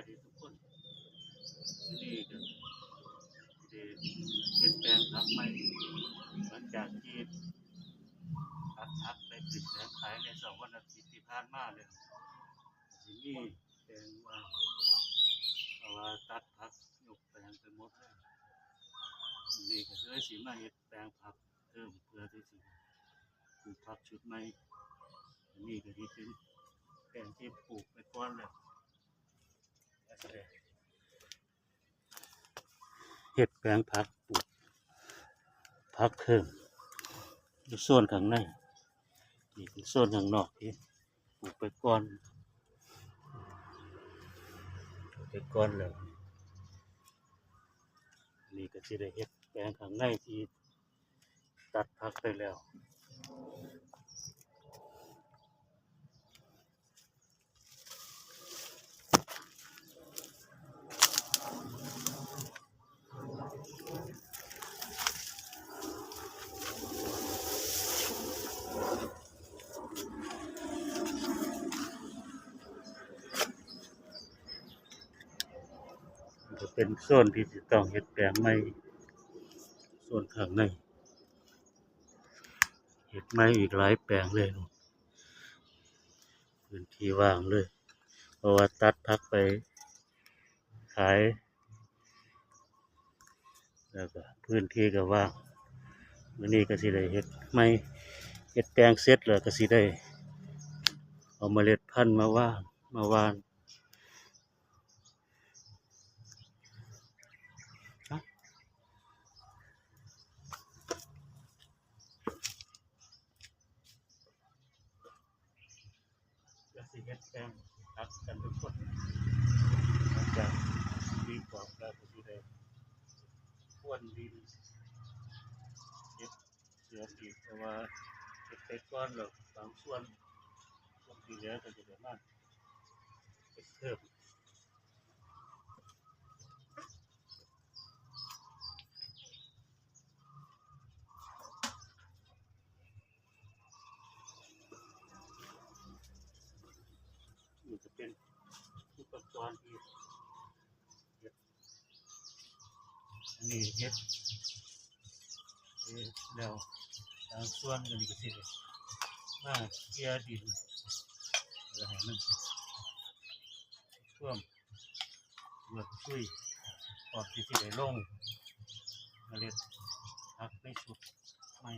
ດີທຸກຄົນ. ມື້ນີ້ກໍຊິໄດ້ເຮັດແປງຜັກໃໝ່ ຫຼັງຈາກທີ່ຕັດຜັກໄປຂຶ້ນແຜງຂາຍໃນເຊົ້າວັນອາທິດທີ່ຜ່ານມາແລ້ວ ຊິມີແປງວ່າງ ເພາະວ່າຕັດຜັກຍົກແປງໄປໝົດເລີຍ. ມື້ນີ້ກໍເລີຍຊິມາເຮັດແປງຜັກເພີ່ມ ເພື່ອທີ່ຊິປູກຜັກຊຸດໃໝ່. ອັນນີ້ກໍຊິເປັນແປງທີ່ປູກໄປກ່ອນແລ້ວ. ເຮັດແປງຜັກ ປູກຜັກເພີ່ມຢູ່ໂຊນຂ້າງໃນ. ນີ້ເປັນໂຊນຂ້າງນອກທີ່ປູກໄປກ່ອນ ໄປກ່ອນແລ້ວ. ນີ້ກໍຊິໄດ້ເຮັດແປງຂ້າງໃນທີ່ຕັດຜັກໄປແລ້ວ. ຈະເປັນໂຊນທີ່ຊິຕ້ອງເຮັດແປງໃໝ່ ໂຊນຂ້າງໃນ ເຮັດໃໝ່ອີກຫຼາຍແປງເລີຍ. ພື້ນທີ່ວ່າງເລີຍ ເພາະວ່າຕັດຜັກໄປຂາຍ ແລ້ວກໍພື້ນທີ່ກໍວ່າງ. ມື້ນີ້ກໍຊິໄດ້ເຮັດໃໝ່ ເຮັດແປງເສັດແລ້ວກໍຊິໄດ້ເອົາເມລັດພັນມາວາງ ມາຫວ່ານ. ກໍຊິເຮັດແປງຜັກກັນທຸກຄົນ. ຫຼັງຈາກມີຂອບແລ້ວກໍຊິໄດ້ພວນດິນ ເຮັດສວນອີກ ເພາະວ່າເຮັດໄປກ່ອນແລ້ວບາງສ່ວນ ສ່ວນທີ່ເຫຼືອກໍຈະໄດ້ມາເຮັດເພີ່ມ. ນີ້ຈະເປັນອຸປະກອນທີ່ເຮັດ ອັນນີ້ເຮັດ ເຮັດແລ້ວ ບາງສ່ວນກໍນີ້ກໍຊິໄດ້ມາເກ່ຍດິນ ເພື່ອໃຫ້ມັນຖ້ວມ ລວດຄຸຍ ກ່ອນທີ່ຊິໄດ້ລົງເມລັດຜັກໃນຊຸດໃໝ່.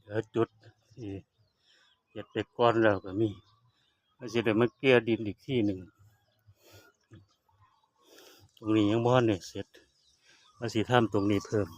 ເດີ ຈຸດທີ່ເຮັດໄປກ່ອນແລ້ວກໍມີ ກໍຊິໄດ້ມາເກ່ຍດິນອີກທີໜຶ່ງ. ຕົງນີ້ຍັງບໍ່ທັນໄດ້ເສັດ ວ່າຊິທຳຕົງນີ້ເພີ່ມ.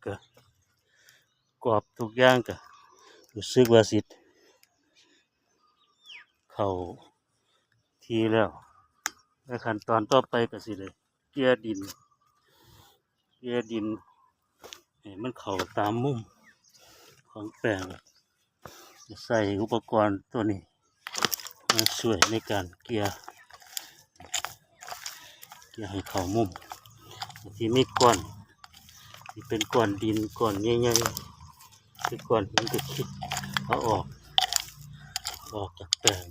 ກະກອບທຸກຢ່າງກະຮູ້ສຶກວ່າຊິເຂົ້າທີ່ແລ້ວ. ໃນຂັ້ນຕອນຕໍ່ໄປກະຊິໄດ້ເກ່ຍດິນ ເກ່ຍດິນໃຫ້ມັນເຂົ້າຕາມມຸມຂອງແປງ. ໃຊ້ອຸປະກອນໂຕນີ້ມາຊ່ວຍໃນການເກ່ຍ ເກ່ຍໃຫ້ເຂົ້າມຸມ ທີ່ມີກ້ອນ ທີ່ເປັນກ້ອນດິນກ້ອນໃຫຍ່ໆ ຫຼືກ້ອນຫີນ ກະຄິດເອົາອອກ ອອກຈາກແປງ.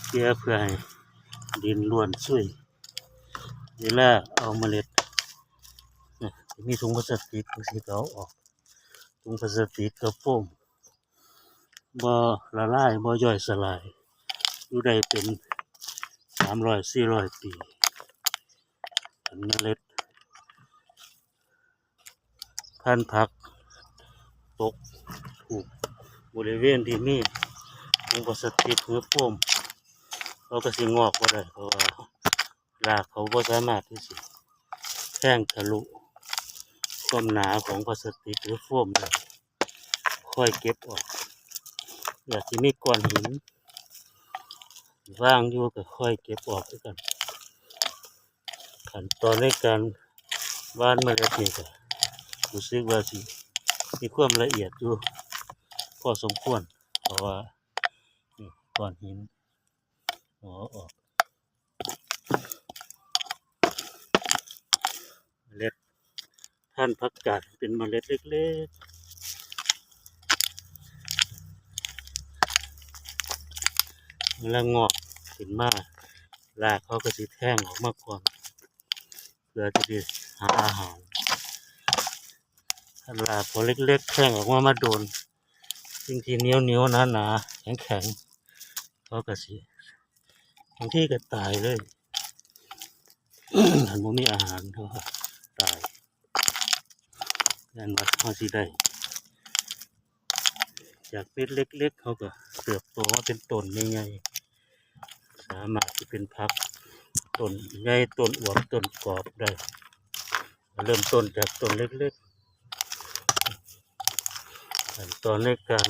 ເພື່ອ ເພື່ອໃຫ້ດິນລ້ວນຊຸຍ ເວລາເອົາເມລັດ ນະ ມີຖົງພລາສຕິກຈັ່ງຊີ້ກະເອົາອອກ ຖົງພລາສຕິກກະໂຟມ ບໍ່ລະລາຍ ບໍ່ຍ່ອຍສະຫຼາຍ ຢູ່ໄດ້ເປັນສາມຮ້ອຍ ສີ່ຮ້ອຍປີ. ອັນເມລັດ ພັນຜັກຕົກຖືກບໍລິເວນທີ່ມີຖົງພລາສຕິກ ຫຼືໂຟມ ເຂົາກະຊິງອກບໍ່ໄດ້ ເພາະວ່າລາກເຂົາບໍ່ສາມາດທີ່ຊິແທງທະລຸຄວາມໜາຂອງພລາສຕິກ ຫຼືໂຟມໄດ້. ຄ່ອຍເກັບອອກ ອາດຊິມີກ້ອນຫີນວາງຢູ່ ກະຄ່ອຍເກັບອອກຄືກັນ. ຂັ້ນຕອນໃນການຫວ່ານເມລັດນີ້ກະຮູ້ສຶກວ່າຊິມີຄວາມລະອຽດຢູ່ພໍສົມຄວນ ເພາະວ່າ ນີ້ ກ້ອນຫີນ ເອົາອອກ. ເມລັດພັນຜັກກາດເປັນເມລັດເລັກໆ ເວລາງອກຂຶ້ນມາ ລາກເຂົາກະຊິແທງອອກມາກ່ອນ ເພື່ອທີ່ຈະຫາອາຫານ. ຄັນລາກເຂົາເລັກໆ ແທງອອກມາ ມາໂດນ ສິ່ງທີ່ໜຽວໆ ໜາໆ ແຂງໆ ເຂົາກະຊິ ບາງທີກະຕາຍເລີຍ ຄັນບໍ່ມີອາຫານເຂົາກະຕາຍ. ແມ່ນວ່າເຮົາຊິໄດ້ ຈາກເມັດເລັກໆ ເຂົາກະເຕີບໂຕມາເປັນຕົ້ນໃຫຍ່ໆ ສາມາດຊິເປັນຜັກຕົ້ນໃຫຍ່ ຕົ້ນອວບ ຕົ້ນກອບໄດ້. ເລີ່ມຕົ້ນຈາກຕົ້ນເລັກໆ. ຂັ້ນຕອນໃນການ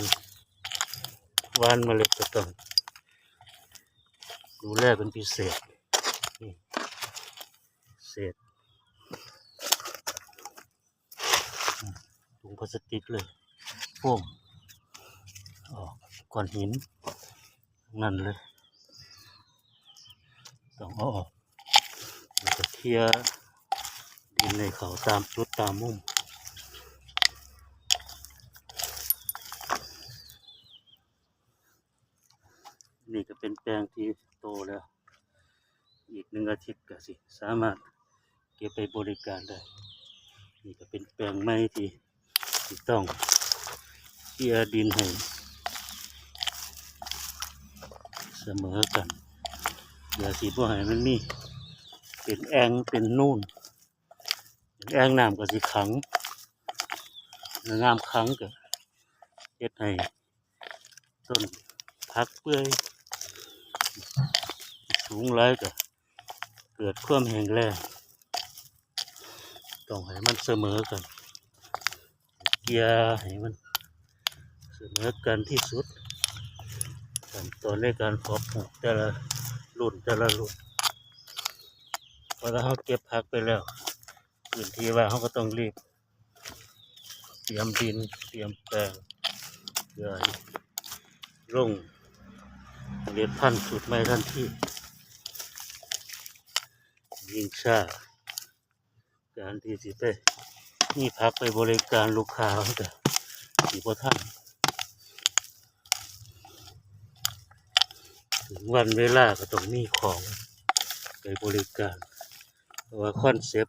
ຫວ່ານເມລັດກະຕ້ອງດູແລເປັນພິເສດ. ນີ້ ເສດ ຖົງພລາສຕິກເລີຍ ໂຟມ ອອກ ກ້ອນຫີນ ນັ້ນເລີຍ ຕ້ອງເອົາອອກ ແລ້ວກະເຄຍດິນໃຫ້ເຂົ້າຕາມຈຸດຕາມມຸມ. ນີ້ກະເປັນແປງທີ່ໂຕແລ້ວ ອີກໜຶ່ງອາທິດກະຊິສາມາດເກັບໄປບໍລິການໄດ້. ນີ້ກະເປັນແປງໃໝ່ທີ່ ທີ່ຕ້ອງເຄຍດິນໃຫ້ສະເໝີກັນ ເພື່ອຊິບໍ່ໃຫ້ມັນມີເປັນແອ່ງເປັນນູນ ເປັນແອ່ງນ້ຳກະຊິຂັງ ແລ້ວນ້ຳຂັງກະເຮັດໃຫ້ ຕົ້ນຜັກເປື່ອຍ ສູງຫຼາຍກະເກີດຄວາມແຫ້ງແລ້ງ. ຕ້ອງໃຫ້ມັນສະເໝີກັນ ເກ່ຍໃຫ້ມັນສະເໝີກັນທີ່ສຸດ. ຂັ້ນຕອນໃນການເພາະປູກແຕ່ລະລຸ້ນແຕ່ລະລຸ້ນ ເວລາເຮົາເກັບຜັກໄປແລ້ວ ພື້ນທີ່ວ່າງເຮົາກະຕ້ອງລີບ ຕຽມດິນ ຕຽມແປງ ເພື່ອລົງເມລັດພັນຊຸດໃໝ່ທັນທີ. ຍິ່ງຊ້າ ການທີ່ຊິໄປມີຜັກໄປບໍລິການລູກຄ້າ ມັນກະຊິບໍ່ທັນ. ເຖິງວັນເວລາກະຕ້ອງມີຂອງໄປບໍລິການ ເພາະວ່າຄອນເຊັບ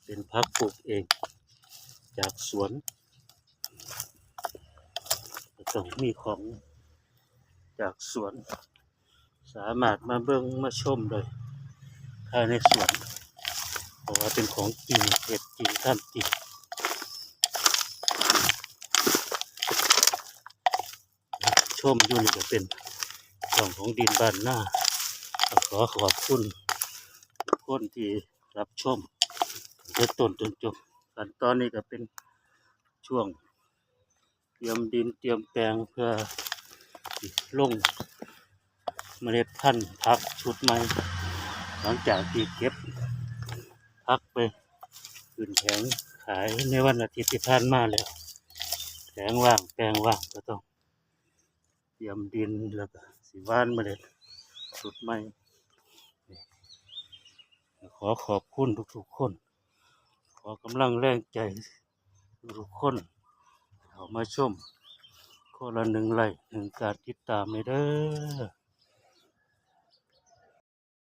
ເປັນຜັກປູກເອງຈາກສວນ ກະຕ້ອງມີຂອງຈາກສວນ ສາມາດມາເບິ່ງມາຊົມໄດ້ພາຍໃນສວນ ເພາະວ່າເປັນຂອງຈິງ ເຮັດຈິງ ທຳຈິງ. ຊົມຢູ່ນີ້ກະເປັນຊ່ອງຂອງດິນບ້ານນາ ກໍຂໍຂອບຄຸນທຸກຄົນທີ່ຮັບຊົມຕັ້ງແຕ່ຕົ້ນຈົນຈົບ. ຂັ້ນຕອນນີ້ກໍເປັນຊ່ວງຕຽມດິນຕຽມແປງ ເພື່ອຊິລົງເມລັດພັນຜັກຊຸດໃໝ່ ຫຼັງຈາກທີ່ເກັບຜັກໄປຂຶ້ນແຜງຂາຍໃນວັນອາທິດທີ່ຜ່ານມາແລ້ວ. ແຜງວ່າງແປງວ່າງກໍຕ້ອງ ຕຽມດິນ ແລ້ວກໍຊິຫວ່ານເມລັດຊຸດໃໝ່. ຂໍຂອບຄຸນທຸກໆຄົນ, ຂໍກຳລັງແຮງໃຈທຸກໆຄົນ ເຂົ້າມາຊົມ ຄົນລະໜຶ່ງໄລ້ ໜຶ່ງການຕິດຕາມແດ່ເດີ.